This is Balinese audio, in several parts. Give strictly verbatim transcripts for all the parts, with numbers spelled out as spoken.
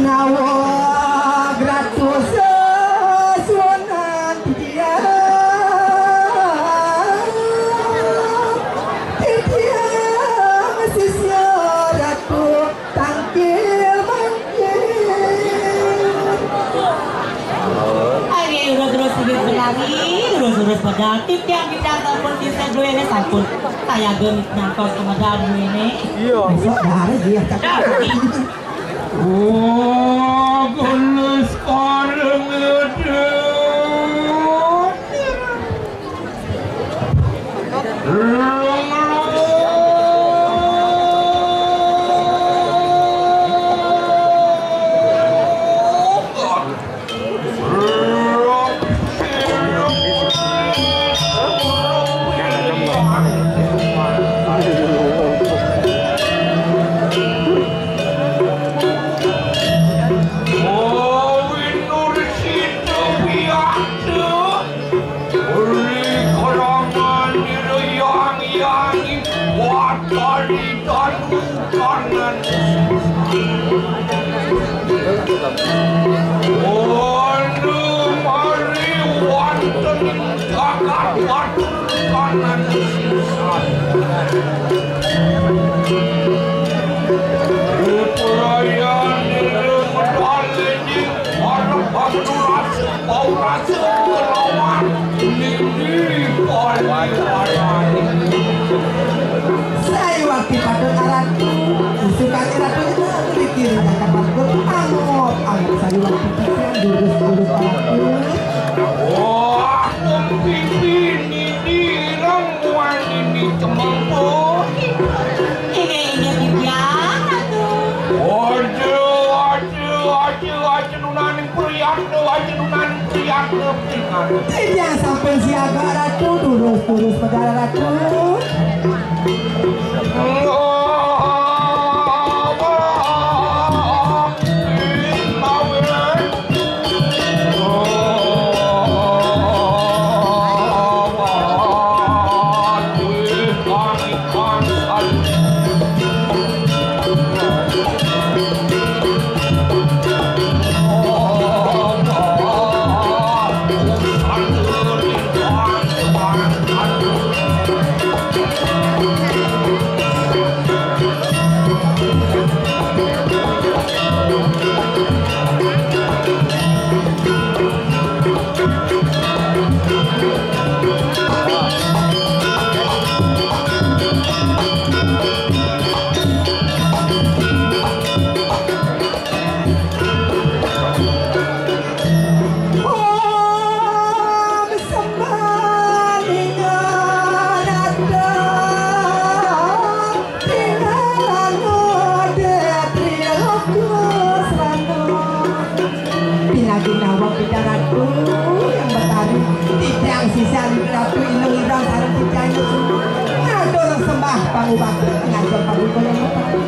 Nawag ratu sesuunan titiang, titiang sisia ratu tangkil mangkil. Ari urus-urus sibuk belari, urus-urus pedal, titiang kita sampun sisa duene sampun. Saya gemit nyangkos kemedal duene. Iya. Besok dah hari dia cakap. Oh, gelis pareng edep. Wanda mari wonten ing jagat Waduh kanan sisan. Putraya nira medal ing arep pangulasa paurasa kelawan nini paliwayani. Sayuwakti patut aratu, usukane ratu nyemak mriki ring kakang Marga. Angot, angot sayuwakti titiang durus-durus aratu. Wah, pipi nini rang wanini cemengko. Inggih, inggih, titiang, Ratu. Aja, aja, aja, aja nunaning priyatna, aja nunaning priyatna, priyatna. Titiang sampun siaga, Ratu, durus-durus medal, Ratu. Om Sembalinga Rata, Tingalana Detri Loka Srana. Pinaginawa Ida Ratu Hyang Betari, titiang sisan Ratu Inung Idang sareng titiang Yusuf. Ngatur sembah pangubakti ngatur paduka Hyang Betari.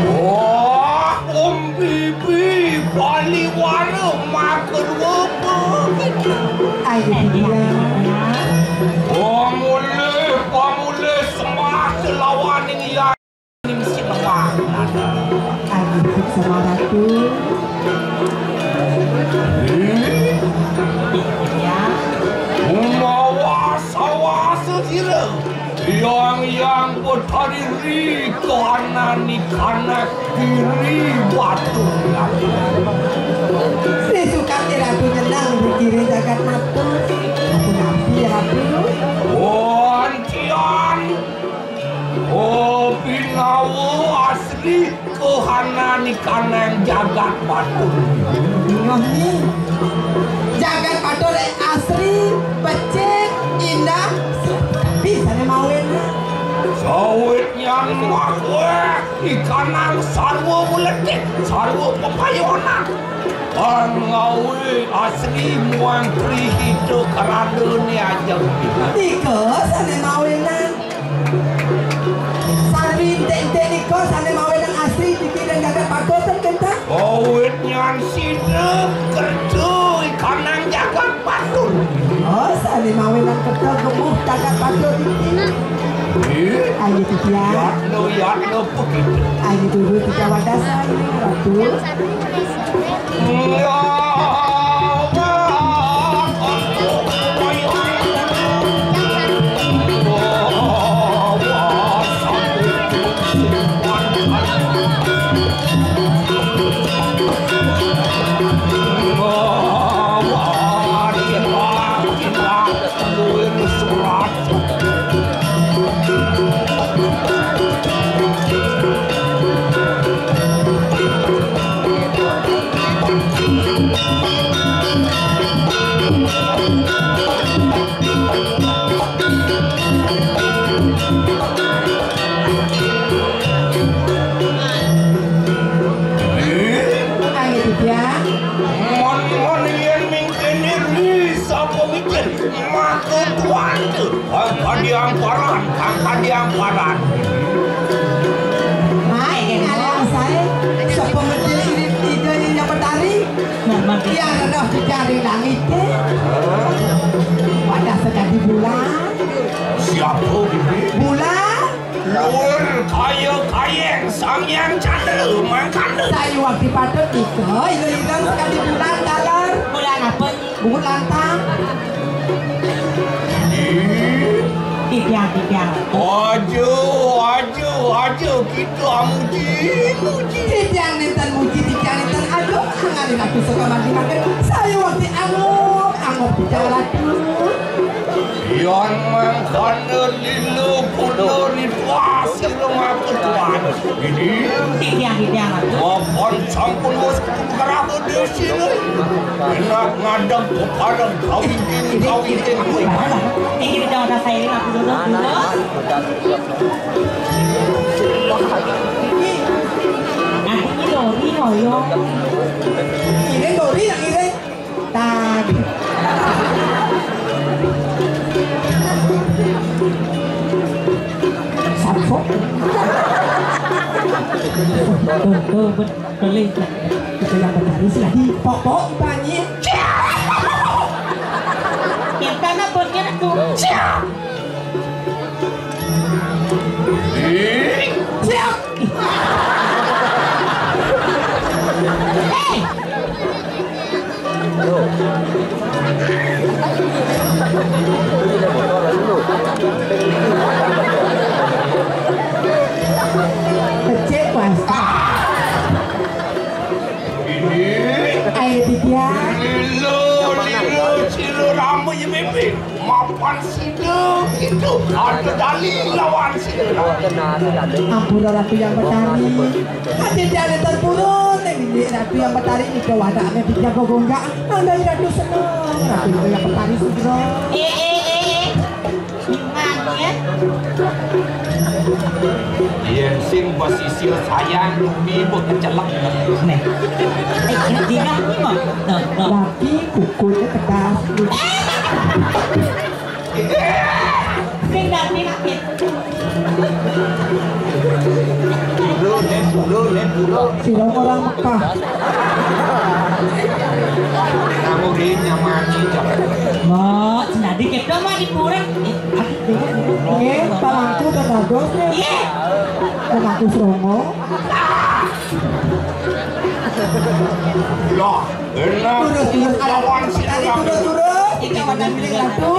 Wah, Om Bibi Baliwara maka dua. Ayo, iya. Pamulih, pamulih semah selawaning yaning sinema. Ayo, sama Ratu. Iya. Mawas, awas sira. Yang, yang Betari ri kanani kanak diri batu. Sesukati Ratu nyenang dikiri jagat mata. Aku nabi Ratu. Wantian. Oh, pinawa asli. Kahanane kanang jagat Batur. Nggih. Jagat Batur asri, becik, indah, tapi sane mawen. Sawit nyan makweh ikanang sarwa uletik, sarwa pepayonan. Pangawe asri muang prihita karadane ajeng. Ika sane mawenan. Gemuh tagat batu titi. Eh? Ayo, Titiang. Yatno, yatno, begitu. Ayo, dulu kita wadah saya, Ratu. Ayo, Titiang. Mon, mon, yen mingkene li sapa mikir? Maka tuan tu. Kang Kadiang Paran, Kang Kadiang Paran. Hai, kenalan saya. Sapa mikir ini tiga ini yang petari? Nah, mati. Yang rendah dicari langit, eh. Pada sekali bulan. Siapa ini? Bulan. Luar kaya kayeng Sang Yang Chandra mangkana. Saya waktu patut nikah, ilo-ilo sekali bulan, talar. Bulan apa ni? Bulan tang. Ih. Titiang, titiang. Aja, aja, aja kita muji, muji. Titiang nenten muji, titiang nenten aja. Ngani laki suka mandi makan. Saya waktu angup, angup bicara tu. Yang mangkana lila puna nituasi lemah ketuan. Ini. Titiang, titiang, aja. Mapan sampun wis Gerah desa lho. Enak ngadeg kepadang kawitin, kawitin kuwi. Iki udah udah saya aku dulu dulu. Nanti ini lori ngoyo. Ini lori yang ini. Tadi. Sapo? Tuh, tuh, bet-, beli. Kita yang berbaris lagi. Pok, pok, banyi. Kita nak bergerak tuh. Siap. Siap. Hei. Kecil pasti. Ayo, Titiang. Lilo, lilo, silo, rambut, ya, bebe. Mapan sida itu ada dali lawan sida. Ampura Ratu Yang Betari. Ati dali tempurun ning indik Ratu Yang Betari nika wadake dijaga gonggak. Nandai Ratu seneng. Ratu Yang Betari sugra. Eh, eh, eh, eh. Gimana ya? Yen sing pesisir sayang, lumi mbok kecelek. Nih. Eh, ini dina ini mah. Tuh, tuh. Laki kukunya kedas. Sing dadi lagi. Dulu, nih, dulu, nih, dulu. Sira ora Mekah. Kamu ri nyamani, Cok. Mbok, sing dadi kita mah di pura. Eh, aku dulu. Nggih, pamangku dados nggih. Iya. Pamangku Srongo. Loh, enak. Turus, turus, lawan si tadi turus, turus. Iki kawanan milik Ratu.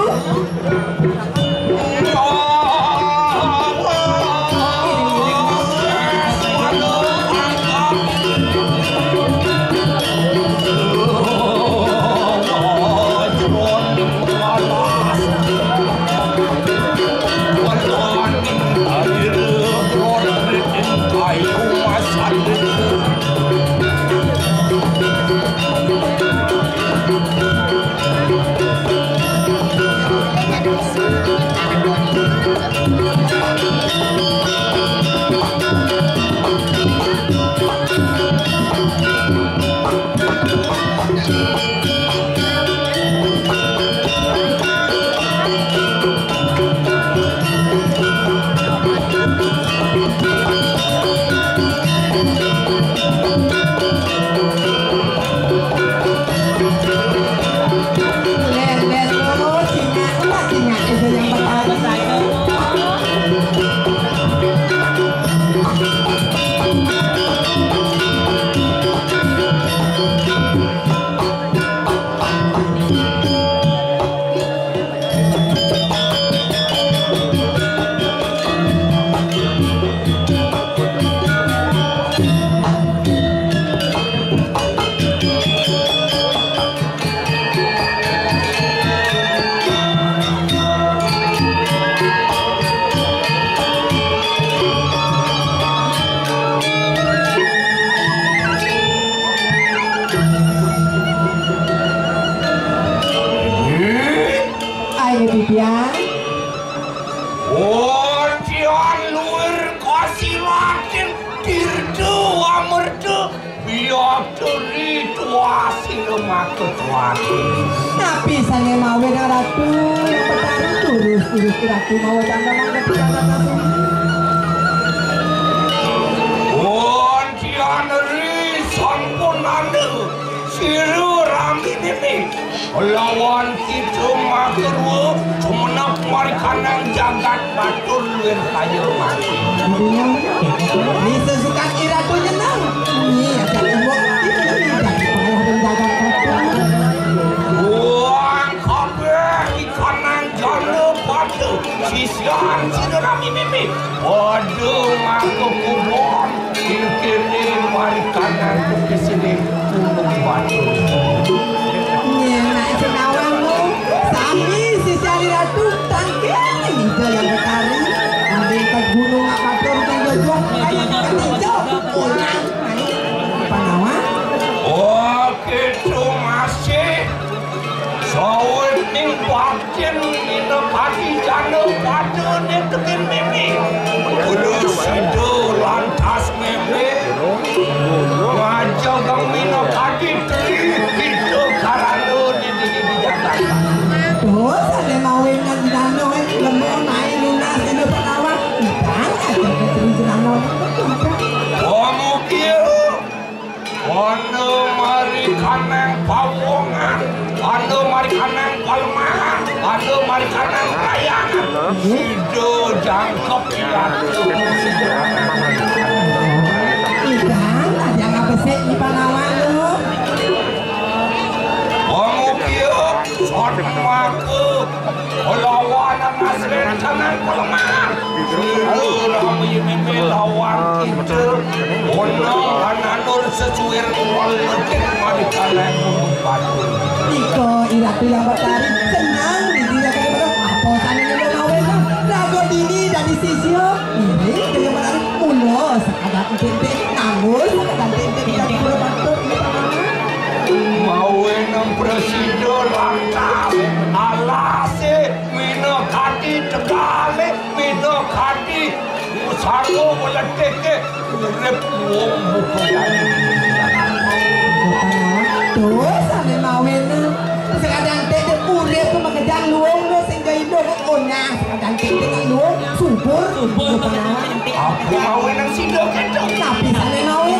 Iya, teri tuasi maka tuasi. Napi sané mawé Ratu, Betari? Terus, terus Ratu mawa canda mangga tidak. Wontian ri sampun anda, sira rami nini. Lawan kita makarua, sumenep marikanang jagat batur luwih kaya mati. Bisa sukan iratu nyeneng. Iya, jadi mau kita ini jadi payah menjaga kota. Wong kabeh ikanang jana pada sisian sira rami mimi. Pada ngaku kubon. Kini mari kanan ke sini gunung batu. Nyenak senawanmu, sami sisi ali ratu, tangkil ida yang betari. Ambil ke gunung apa turun ke joglo, ayo kita tinjau, pulang, ayo, apa nawa? Oke, itu masih sawit ning batin, nina pati jana pada ning tekin mimi. Kudu sida lantas mimi. Ngaja kang mina pati teri, kita karana di dini di Jakarta. Terus ada mawin nang di dano, eh, lemah main lunas di depan awak. Utang aja ke teri jenano. Kamu kira Ana mari kanang pawongan, ana mari kanang palemahan, ana mari kanang layangan. Sida jangkep diatur. Idang, ada yang besik di Palawan, lho. Wong ukiuk, son maku. Lawan asren kanang pelemahan. Sira rami mimi lawan kita. Ono ananur sesuwir wal medhik mari kalih gunung batu. Nika iratu yang betari, senang di diri kita. Apa sane nyuruh mawin, raga dini dan di sisya. Ini yang betari, mula sekadar titik, namun sekadar titik dan pura batuk. Mawin prasida lantas, alase, mina kati tegale, mina kati sarwa weletike, urip wong buka jani. Terus ane mawin, sekadang titik urip makejang luwung, lho, sing idup, onah, sekadang titik luwung, subur, subur, aku mawin nang sida ketok. Tapi sane mawin.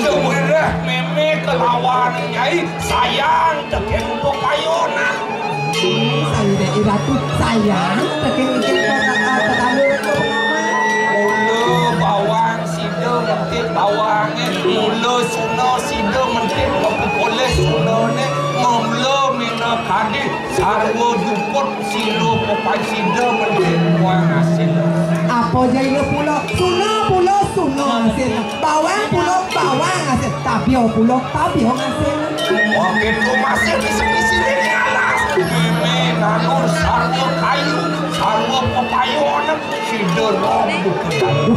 Seweneh meme kelawan nyai sayang tekem pepayonan. Sayuda iratu sayang tekem ikin kota tetangga. Mula bawang sida ngentit bawange, mula suna sida ngentit mapikole sunane, mula mina kadi sarwa juput sila pepai sida ngentit buang hasil. Apa jaina pula? Suna pula suna hasil. Bawang pula bawang hasil. Tabia pula tabia hasil. Wong itu masih bisa isi ini alas. Meme nanun sarwa kayu, sarwa pepayonan, sida roh bukan.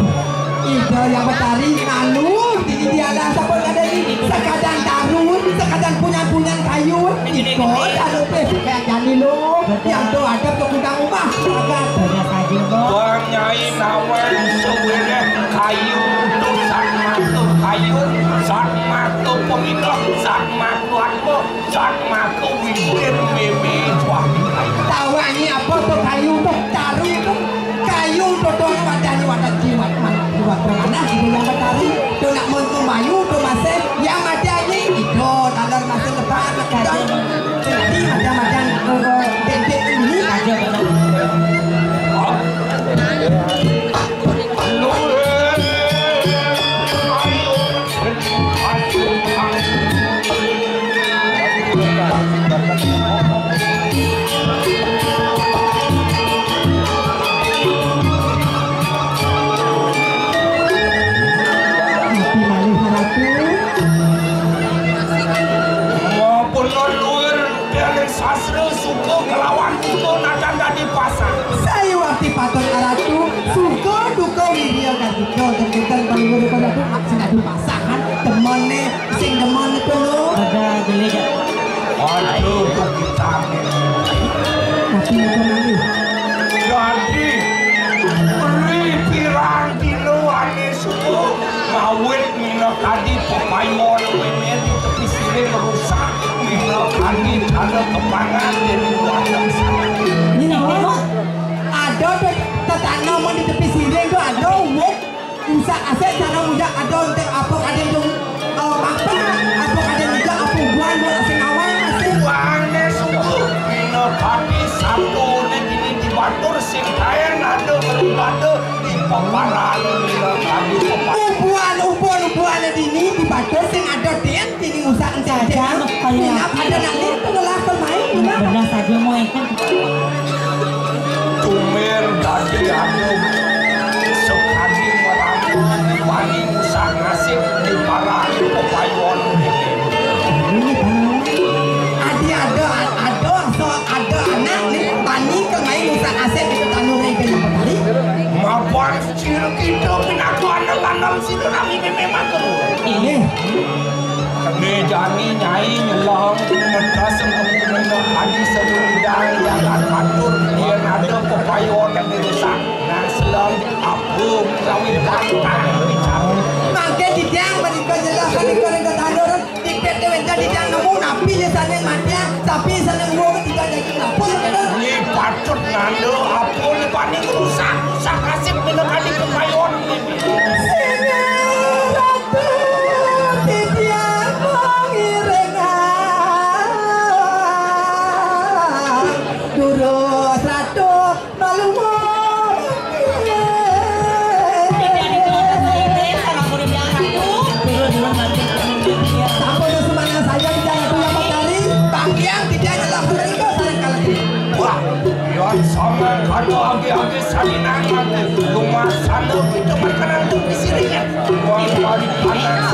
Ida yang betari nanun di dialah sapa kada ni, sekadang darun, sekadang punyan-punyan kayu. Iko darun pe kayak jani lo. Yang tu ada tu kudang rumah. Agak banyak saja lo. Bang Nyai nawang seweneh kayu tu sak mata kayu, sak mata pemindah, sak mata apa, sak mata wiwit meme jual kayu. Tawangi apa tu kayu tu? Taruh tu kayu tu tu wadah ni wadah jiwat mana jiwat mana ibu yang betari tu nak montu mayu tu masih yang ada ni itu dalam masa depan. Jadi macam-macam, eh, dedek ini. Tapi malih Ratu. Maupun luwir dening sastra suka kelawan duka nadan dadi pasang. Sayuwakti patut Ratu, suka duka wirya kadika, ten-ten panggur pada tu maksud adu pasangan, temene sing demen itu lo. Ada gele gak? Aduh, kok kita. Tapi itu nanti. Jadi, beli pirang dino ane suka ngawit mina tadi pepayon. Ini naon? Ada tuh, tetanam di tepi siring tuh ada uwuk. Usak asik cara muda ada untuk apa kadang tuh, eh, apa, apa kadang juga apa buan buat asik awal asik. Buane sungguh. Dina pati satu nek ini di batur sing kaen ada beribadah di paparan dina kadi paparan. Ubuan, ubuan, ubuan dini di batur sing ada den. Dini usak encajang, minap ada nak lin pengelah pemain, minap. Benar saja, Moy, kan. Tumer dadi anu, sekadi merangkul wani usak nasib di parang pepayon. Ini parang. Adi ada, ada, so ada anak nih, tani kemain usak nasib di tanur yang kena petani. Mapan Cil kita pinaka anak lanang sida nami meme matur. Inggih. Kene jani nyai nyelang medas sing kemu meneng adi sewundang jagat matur yen ada pepayon yang dirusak. Nah, selang apa utawi pantang bicara. Mangke titiang menika jelas menika ring tetandur. Dipet dewek dadi jang nemu napi ya saling matian, tapi saling wong tidak daging lapor. Ini patut nanda apa ni paning rusak, rusak nasib bina kali kepayon. Sehingga ratu titiang pengiringan. Durus ratu Malunga. Sampun semangat saja kita itu yang materi, bangkiang tidak jelas mereka saling kalah. Wah, yon sama kata agi-agi salinan rumah sana kita mereka nanti di sini ya. Wah, paling panas.